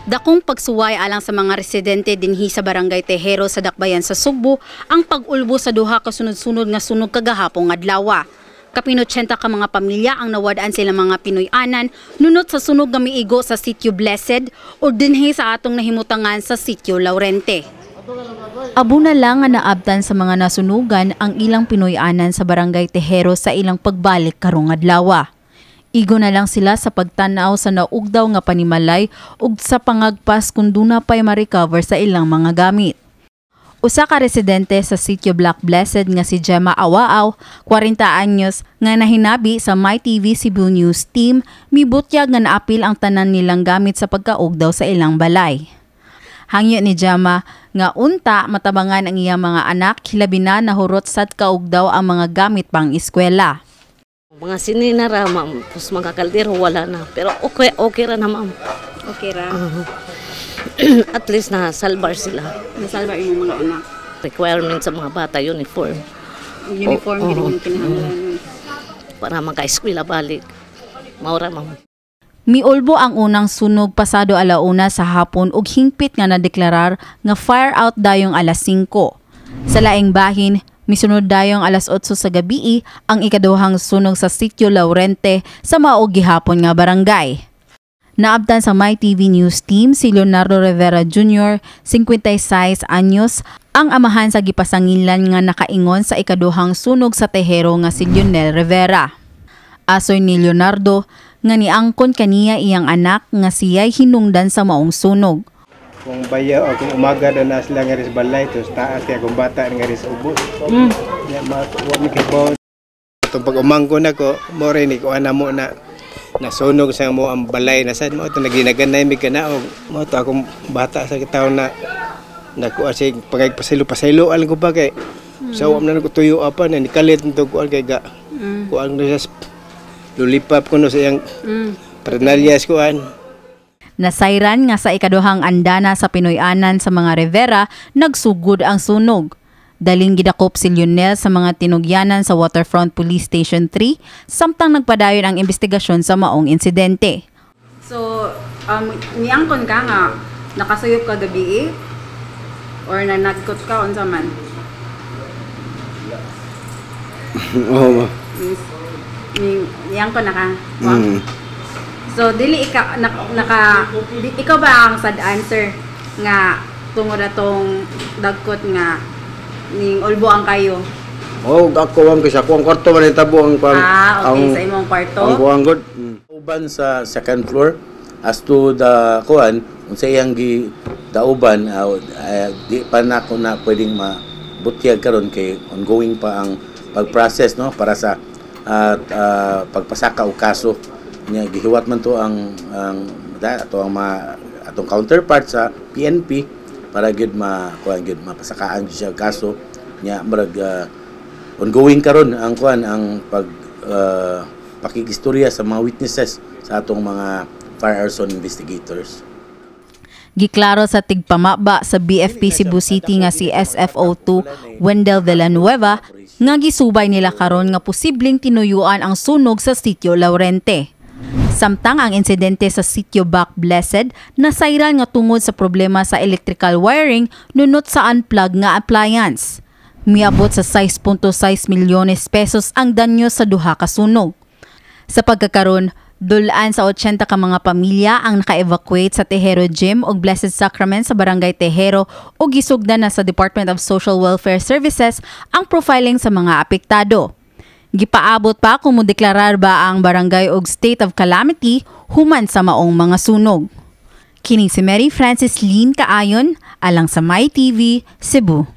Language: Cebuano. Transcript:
Dakong pagsuway alang sa mga residente dinhi sa Barangay Tejero sa Dakbayan sa Sugbo ang pag-ulbo sa duha ka sunod-sunod nga sunog kagahapong adlaw. Kapin 80 ka mga pamilya ang nawad-an silang mga Pinoy-anan nunot sa sunog nga miigo sa Sitio Blessed o dinhi sa atong nahimutangan sa Sitio Laurente. Abo na lang nga naabtan sa mga nasunugan ang ilang Pinoy-anan sa Barangay Tejero sa ilang pagbalik karong adlaw. Igo na lang sila sa pagtanaw sa naugdaw nga panimalay ug sa pangagpas kung duna pa'y ma-recover sa ilang mga gamit. Usa ka residente sa Sitio Black Blessed nga si Gemma Awaaw, 40 anyos, nga nahinabi sa MyTV Cebu News Team, mibutyag nga naapil ang tanan nilang gamit sa pagkaugdaw sa ilang balay. Hangyo ni Gemma nga unta matabangan ang iyang mga anak, hilabi na nahurot sad kaugdaw ang mga gamit pang eskwela. Mga sinina ra, ma'am. Tapos mga kaldero, wala na. Pero okay, okay ra na, ma'am. Okay ra. At least na salbar sila. Nasalba imong mga anak. Requirement sa mga bata, uniform. Uniform Oo. gid imong kinahanglan. Para maka-eskwela balik. Maura, ma'am. Miulbo ang unang sunog pasado 1:00 sa hapon ug hingpit nga nadeklarar nga fire out dayong 5:00. Sa laing bahin, misunod dayong 8:00 sa gabii ang ikaduhang sunog sa Sitio Laurente sa mao gihapon nga barangay. Naabtan sa MyTV News Team si Leonardo Rivera Jr., 56 anyos, ang amahan sa gipasangilan nga nakaingon sa ikaduhang sunog sa Tejero nga si Lionel Rivera. Asoy ni Leonardo nga niangkon kaniya iyang anak nga siya'y hinungdan sa maong sunog. Kung bayaw o kung umaga doon na sila nga sa balay, tapos taas kaya kung bata nga sa ubos. Ya, ma wa mi kibaw. Itong pag umangko na ko, mo rin ikuha na mo na nasunog sa mo ang balay na sad mo ito naginaganay mi kanaog mo to akong bata sa taon na nakuha siya pagpasilo pasilo alam ko ba kay sa wa man ko tuyo apa na nikalit nito kuan kay ga kuan na sa lulipap ko no sa iyang pranalias kuan. Nasayran nga sa ikaduhang andana sa Pinoy-anan sa mga Rivera, nagsugod ang sunog. Daling gidakop si Lionel sa mga tinugyanan sa Waterfront Police Station 3 samtang nagpadayon ang investigasyon sa maong insidente. So, niangkon ka nga nakasuyop ka gabi eh? Or nanagkot ka unsa man? Oo. Niangkon na ka? So dili ika naka di, ikaw ba ang sad answer nga tungod atong dagkot nga ning ulbo ang kayo? Oh, ako ang kay sa akong kwarto man tabo ang kuang Ah, okay, ang, sa imong kwarto. Ang kuang god. Uban sa second floor as to the kuan unsa iyang gi dauban, di pa na ako na pwedeng mabutyag karon kay ongoing pa ang pag-process, no, para sa pagpasaka og kaso niya. Gihiwat man to ang ato ang mga atong counterpart sa PNP para gyud ma kuan gyud mapasakaan gyud siya og kaso niya. Murag ongoing karon ang kuan, ang pag pakigistorya sa mga witnesses sa atong mga fire arson investigators. Giklaro sa tigpamaba sa BFP Cebu City nga si SFO2 Wendell Villanueva nga gisubay nila karon nga posibleng tinuyuan ang sunog sa Sitio Laurente. Samtang ang insidente sa Sitio Back Blessed nasayran nga tungod sa problema sa electrical wiring nunot sa unplug nga appliance. Miabot sa 6.6 milyones pesos ang danyo sa duha ka sunog. Sa pagkakaron, dulaan sa 80 ka mga pamilya ang naka-evacuate sa Tejero Gym ug Blessed Sacrament sa Barangay Tejero ug gisugdan na sa Department of Social Welfare Services ang profiling sa mga apektado. Gipaabot pa kung modeklarar ba ang barangay og state of calamity human sa maong mga sunog. Kini si Mary Francis Lean Kaayon alang sa MyTV Cebu.